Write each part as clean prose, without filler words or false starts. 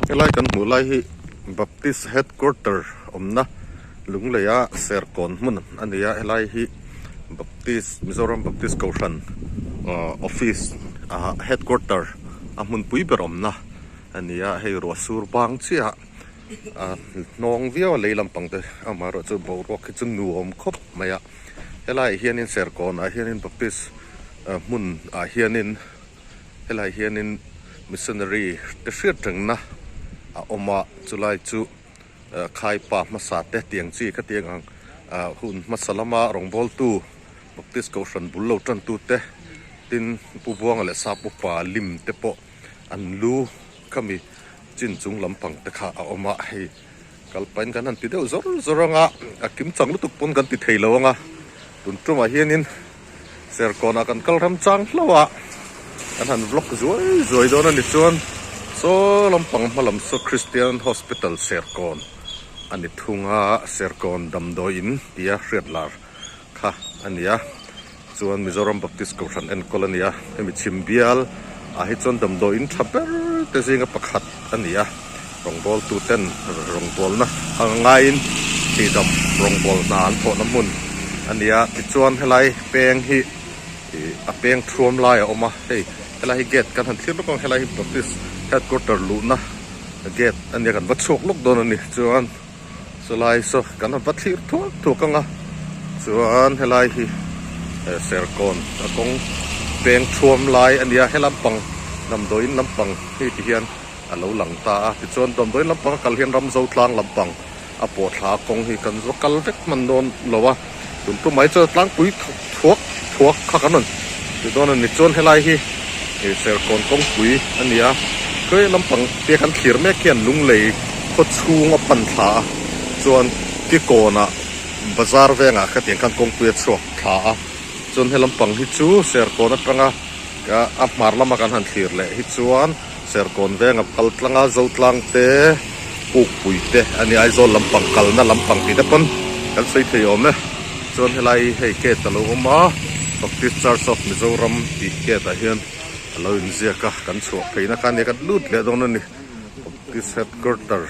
Helai kan hmuh lai hi Baptist headquarter awmna Lungleia Serkawn hmun a ni a, helai hi Baptist Mizoram Baptist Kohhran office ah headquarter a hmunpui ber awmna a ni a, hei ruah sur bang chiah a hnawng viau a lei lampang te amaherawhchu chu boruak hi chu nuam khawp mai a, helaiah hianin Serkawnah hianin Baptist hmun ah hianin. Helai hianin missionary te hriat rengna a awm a, chulai chu khaipa hmasa te tiang chi kha tiang ang hun hmasa lama rawngbawltu Baptist Kohhran bul lo tantu te tin Pu Buanga leh Sap Upa lim te pawh an lu khami chin chung lampang te kha a awm a, hei kalpain kan han ti deuh zawr zawr ang a, a kim chang lutuk pawn kan ti thei lo ang a, tun tumah hianin. Serkawnah kan kal ram chang hlauh a, kan han vlog zuai zuai dawn a ni chuan saw lampang hma lam saw Christian Hospital Serkawn a ni thung a, Serkawn damdawi in tia hriat lar kha a ni a, chuan Mizoram Baptist Kohhran enkawl a ni a, hemi chhim bial ah hi chuan damdawi in tha ber te zinga pakhat a ni a, rawngbawl tu ten rawngbawlna ang ngaiin tihdam rawngbawl hna an thawhna hmun a ni a, tichuan helai peng hi ih a peng thuam lai a awm a, hei helai hi gate kan han thlir lawk ang helai hi Baptist headquarter luhna gate a nia kan va chhuak lawk dawn a ni chuan chulai saw kan han va thlir thuak thuak ang a chuan helai hi Serkawn a kawng peng thuam lai a nia he lampang damdawiin lampang hei ti hian. A lo lang ta a, tichuan damdawi lampang a kal hian Ramzo tlang lampang a pawh thla a kawng hi kan va kal vek hman dawn lo a, tun tum mai chuan tlangpui thuak thuak kha kan rawn ti dawn a ni. Chuan helai hi Serkawn kawngpui a ni a, khawi lampang te kan thlir mek hian Lunglei khaw chhung a pan thla a, chuan Kikawnah bazar vengah khatiang khan kawngpui a chhuak thla a, chuan he lampang hi chu Serkawn atanga a hmar lama kan han thlir leh hi chuan. Serkawn venga kal tlanga Zotlang te Pukpui te a ni Aizawl lampang kalna lampang tih te pawn kan sawi thei awm e. Chuan helai hei gate a lo awm a, Baptist Church of Mizoram tih gate ah hian a lo inziak a, kan chhuah pheina kha a nia kan lut leh dawn a ni. Baptist headquarter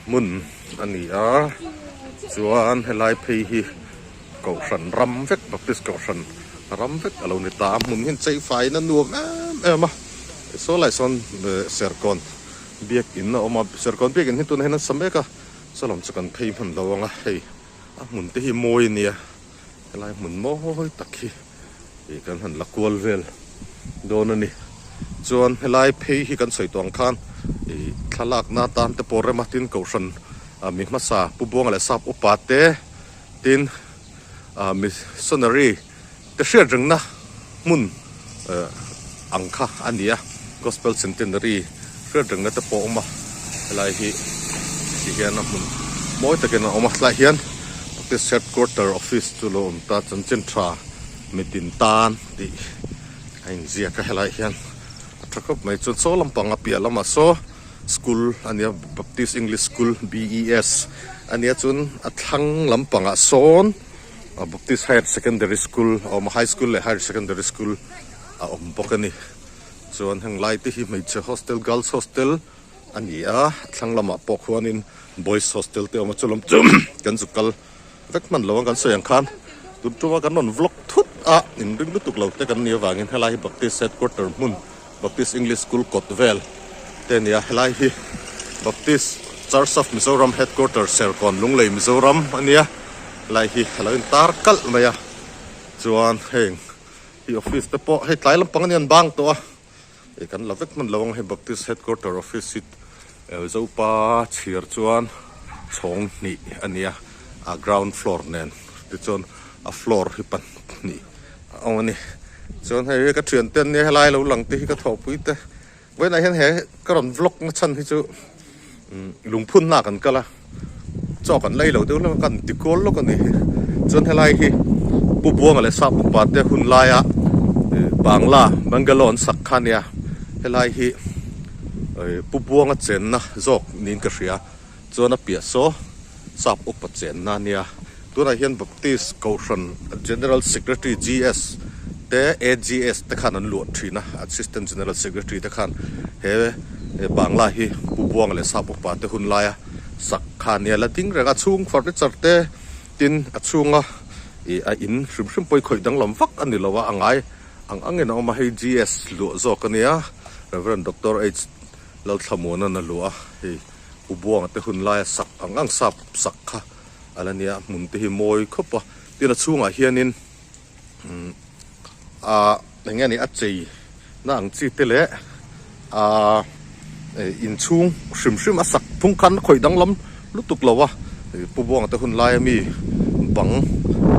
hmun a ni a, chuan helai phei hi Kohhran ram vek Baptist Kohhran ram vek a lo ni ta a, hmun hian chei faiin a nuam em em a, saw lai sawn Serkawn biakin a awm a, Serkawn biakin hi tunah hian an sa mek a, saw lam chu kan phei hman lo ang a, hei a hmun te hi mawi a nia, helai hmun mawi tak hi ih kan han la kual vel dawn a ni, chuan helai phei hi kan sawi tawh ang khan ih thlalakna atan te pawh rem a, tin Kohhran mi hmasa Pu Buanga leh Sap upa te. Tin, missionary te hriat rengna hmun ang kha a ni a, Gospel Centenary hriat rengna te pawh a awm a, helai hi ti hian a hmun mawi takin a awm a, tlaiah hian Baptist Headquarter Office chu lo awm ta, chanchin tha mitin tan tih a inziak a, helaiah hian a tha khawp mai, chuan saw lampang a piah lamah saw. School a nia Baptist English School, BES, a nia chuan a thlang lampangah sawn Baptist Higher Secondary School a awm a, High School leh Higher Secondary School a awm bawk a ni. Chuan heng lai te hi hmeichhe hostel Girls Hostel a ni a, a thlang lamah pawh khuanin Boys Hostel te a awm a, chu lam chu kan zu kal vek hman lo ang kan sawi ang khan tun tuma kan rawn vlog thut a, inring lutuk lo te kan nih avangin helai hi Baptist Headquarter hmun Baptist English School kawt vel te a ni a, helai hi Baptist Church of Mizoram Headquarter Serkawn Lunglei Mizoram a nia, helai hi a lo intar kalh mai a, chuan heng hi office te pawh hei tlai lampang a ni an bang tawh a, ih kan la vek hman lo ang hei Baptist Headquarter Office hi Zopa chhir chuan chhawng hnih a ni a, a ground floor nen tichuan a floor hi pahnih a awm a ni. Chuan hei ka thian te an nia helai lo lang te hi ka thawhpui te vawiinah hian he ka rawn vlog na chhan hi chu lungphun hna kan kal a chaw kan lei lo deuh hlek a kan ti kual lawk a ni chuan helai hi Pu Buanga leh Sap upa te hun laia Bangla bungalow an sak kha ania helai hi Pu Buanga chenna zawk niin ka hria chuan a piah saw Sap upa chenna ania. Tunah hian Baptist Kohhran General Secretary, GS, te AGS te khan an luah thin a, Assistant General Secretary te khan he Bangla hi Pu Buanga leh Sap upa te hun laia sak kha a nia la ding reng a, chhung furniture te tin a chhunga ih a in hrim hrim pawh hi khawih danglam vak a ni lo a, a ngai ang angin a awm a, hei GS luah zawk a nia Rev. Doctor H. Lalthlamuana'n a luah a, hei Pu Buanga te hun laia sak ang ang sap sak kha a la nia, hmun te hi mawi khawp a, tin a chhungah hianin ah eng nge ni a chei na ang chi te leh ah inchhung hrim hrim a sak phung khan khawih danglam lutuk lo a Pu Buanga te hun laia mi bang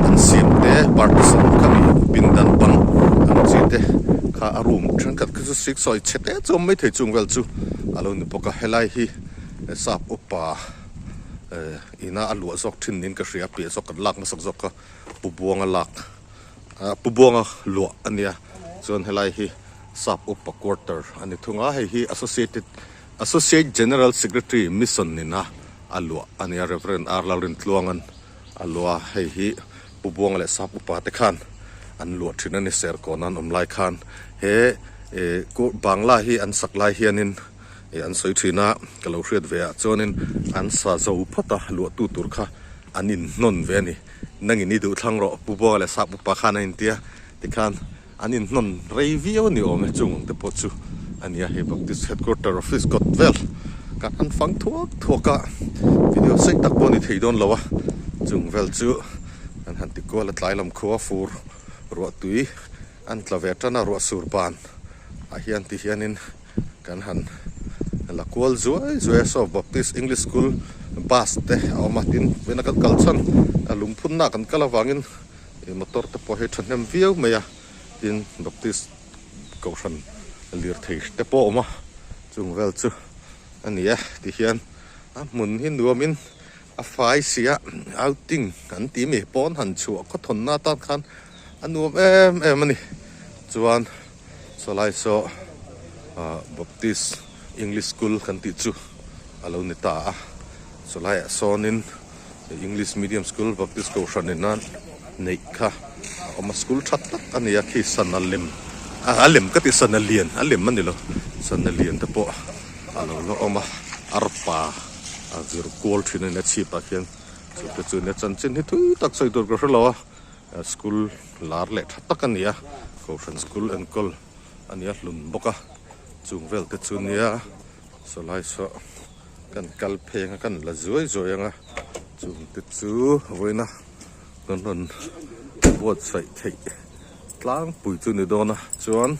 an siam te partition kha mi pindan bang ang chi te kha a room thenkhat kha chu siksawi chhe te chu a awm maithei chung vel chu a lo ni bawk a helai hi sap upa ina a luah zawk thin niin ka hria piah zawk kan lak hmasak zawk kha. Pu Buanga lak ah Pu Buanga luah a nia chuan helai hi sap upa quarter a ni thung a hei hi associated associate general secretary mission nina a luah a nia Reverend R Lalrintluangan a luah a hei hi Pu Buanga leh sap upa te khan an luah thin a ni Serkawn an awm lai khan he eh bangla hi an sak lai hianin eh an sawi thin a ka lo hriat ve ah chuanin an sa zo phawt a luah tu tur kha an inhnawn ve a ni. Nangin i duh thlang rawh, Pu Buanga leh Sap upa khan an inti a, tikhan an inhnawn rei viau a ni awm e, chung ang te pawh chu a nia hei Baptist Headquarter Office kawt vel kan han fang thuak thuak a, video sei tak pawh a ni thei dawn lo a, chung vel chu an han ti kual a tlai lam khua fur ruah tui an tla ve tan a ruah sur ban ah hian ti hianin Kan han la kual zuai zuai a saw Baptist English School bus te a awm a tin vawiina kan kal chhan a lungphunna kan kal avangin ih motor te pawh hi thahnem viau mai a tin Baptist kohhran lirthei te pawh a awm a chung vel chu a ni e tihian a hmun hi nuamin a fai si a outing an tih mi pawn han chhuah khawthawnna atan khan a nuam em em a ni chuan. Sawlai saw ah Baptist English School kan tih chu a lo ni ta a, sawlaiah sawnin English Medium School Baptist Kohhran in a neih kha a awm a, school tha tak a ni a khi sana lem a lem ka tih sana lian a lem a ni lo sana lian te pawh a lo la awm a arpa a vir kual thin a ni a chhip ah khian chute chu nia chanchin hi thui tak sawi tur ka hre lo a. School lar leh tha tak a ni a, Kohhran school enkawl a ni a hlun bawk a, chung vel te chu nia sawlai saw kan kal pheng a kan la zuai zuai ang a, chung te chu vawiina kan rawn buatsaih theih tlangpui chu ni dawn a, chuan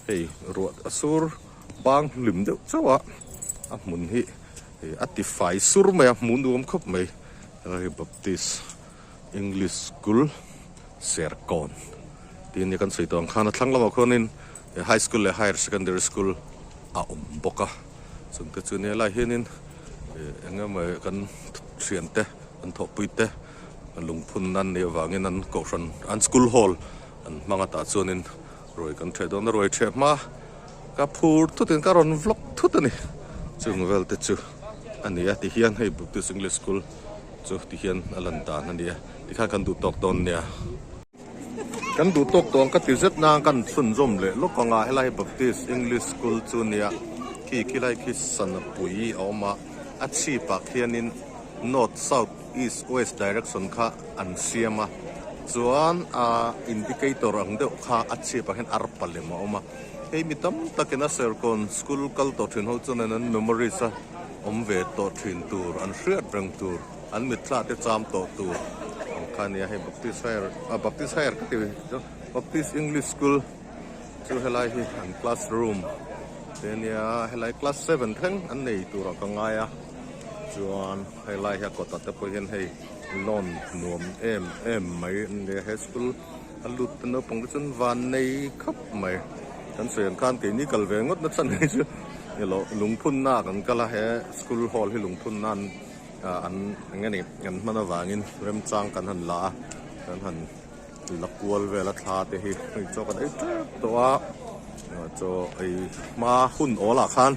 hei ruah a sur bang hlim deuh chauh a, a hmun hi a ti fai sur mai a, hmuh nuam khawp mai hei Baptist. English School Serkawn tih ania kan sawi tawh ang khan a thlang lamah khuanin High School leh Higher Secondary School a awm bawk a chungte chu nia lai hianin eng emaw kan thiante an thawhpui te lungphun an nih avangin an kohhran an school hall an hmang a tah chuanin ruai kan ṭheh dawn a ruai ṭheh hma ka phur thutin ka rawn vlog thut a ni chung vel te chu a ni a tihian hei Baptist English School. Chu ti hian a lan dan a nia, tikhan kan duh tawk dawn nia. Kan duh tawk tawh ang ka ti zet na kan chhunzawm leh lawk ang a, helai hi Baptist English School chu nia, khi khilai khi Sanapui a awm a, a chhip ah khianin North, South, East, West direction kha an siam a, chuan ah indicator ang deuh kha a chhip ah khian arpa lem a awm a, hei mi tam takin a Serkawn school kal tawh thin ho chuan an memories a. Awm ve tawh thin tur, an hriat reng tur, an mitthla te cham tawh tur ang kha ania hei Baptist Higher ah Baptist Higher ka ti ve chu Baptist English School chu helai hi an classroom te ania helai class seven thleng an nei turah ka ngai a chuan helai hi a kawtah te pawh hian hei lawn nuam em em mai an nia he school a lut te naupang te chuan van nei khawp mai kan sawi ang khan keini kal ve ngawt na chhan hi chu ilo lungphun na kan kal a he school hall hi lungphun nan an eng nge ni an hman avangin remchang kan han la a kan han la kual vel a thla te hi hei chaw kan ei tep tawh a chaw ei hma hun awl ah khan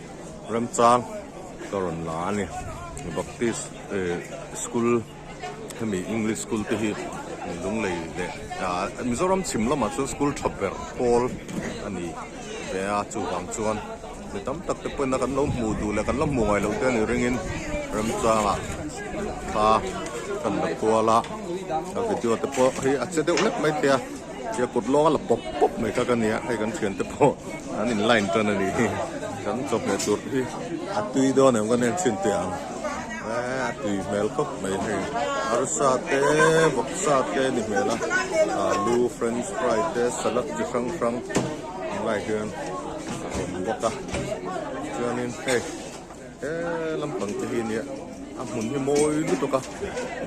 remchang ka rawn la a ni baptist eh school hemi English school te hi Lunglei leh ah Mizoram chhim lamah chuan school tha ber pawl a ni ve a chuvang chuan. Mi tam tak te pawhin a kan lo hmuh duh leh kan la hmuh ngai loh te a nih ringin remchangah thla kan la kual a, a video te pawh hi a che deuh hlek mai thei a, tia kut lawng a la pawp pawp mai kha ka nia, hei kan thian te pawh an in line tan a nih hi, kan chawhmeh tur hi a tui dawn em kan en chhin teh ang, eee a tui hmel khawp mai hei arsa te vawksa te a ni hmel a, alu french fry te salad chi hrang hrang. Tunlai hian a awm bawk a chuanin hei he lampang te hi nia a hmun hi mawi lutuk a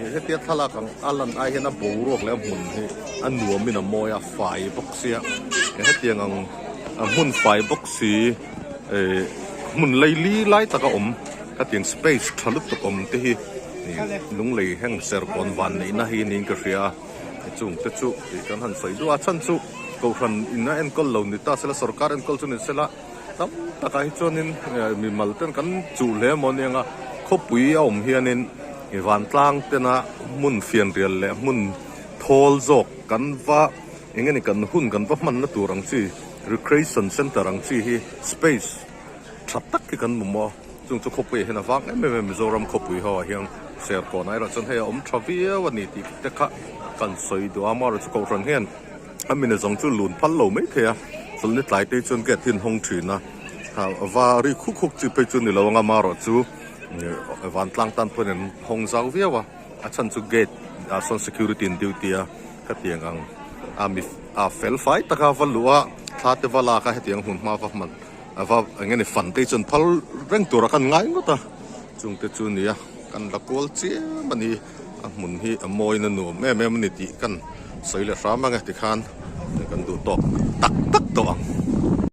ih hetia thlalak ang a lan ai hian a boruak leh a hmun hi a nuamin a mawi a fai bawk sia hetiang ang a hmun fai bawk si ih hmun laili lai taka awm hetiang space tha lutuk awm te hi ih lunglei heng serkawn van neihna hi niin ka hria a. Chung te chu tih kan han sawi duh a, chhan chu Kohhran in a enkawl lo ni ta sela, sorkar enkawl chu ni sela, tam takah hi chuanin mimal ten kan chuh hle maw aniang a, khawpui a awm hianin vantlang tena hmun fianrial leh hmun thawl zawk kan va eng nge ni kan hun kan va hmanna tur ang chi recreation center ang chi hi space tha tak hi kan mamawh a. Chung chu khawpui ah hian a vang em em a, Mizoram khawpui ho ah hian Serkawn ah erawh chuan hei a awm tha viau a ni tih te kha kan sawi duh a, amaherawh chu Kohhran hian a mine zawng chu lun phal lo mai thei a, chawlhni tlai te hi chuan gate hi an hawng thin a, va ri khuk khuk chi phei chu ni lo ang a, amaherawh chu vantlang tan pawhin an hawng zau viau a, a chhan chu gate ah sawn security an duty a, khatiang ang a mi a fel fai taka va luh a thla te va lak a hetiang hmun hma va hman. A va eng nge ni fan te hi chuan phal reng tura kan ngai ngawt a, chung te chu nia kan la kual chiam a ni, a hmun hi a mawiin a nuam em em a ni tih kan sawi leh hram ang e tikhan kan duh tawk tak tak tawh ang.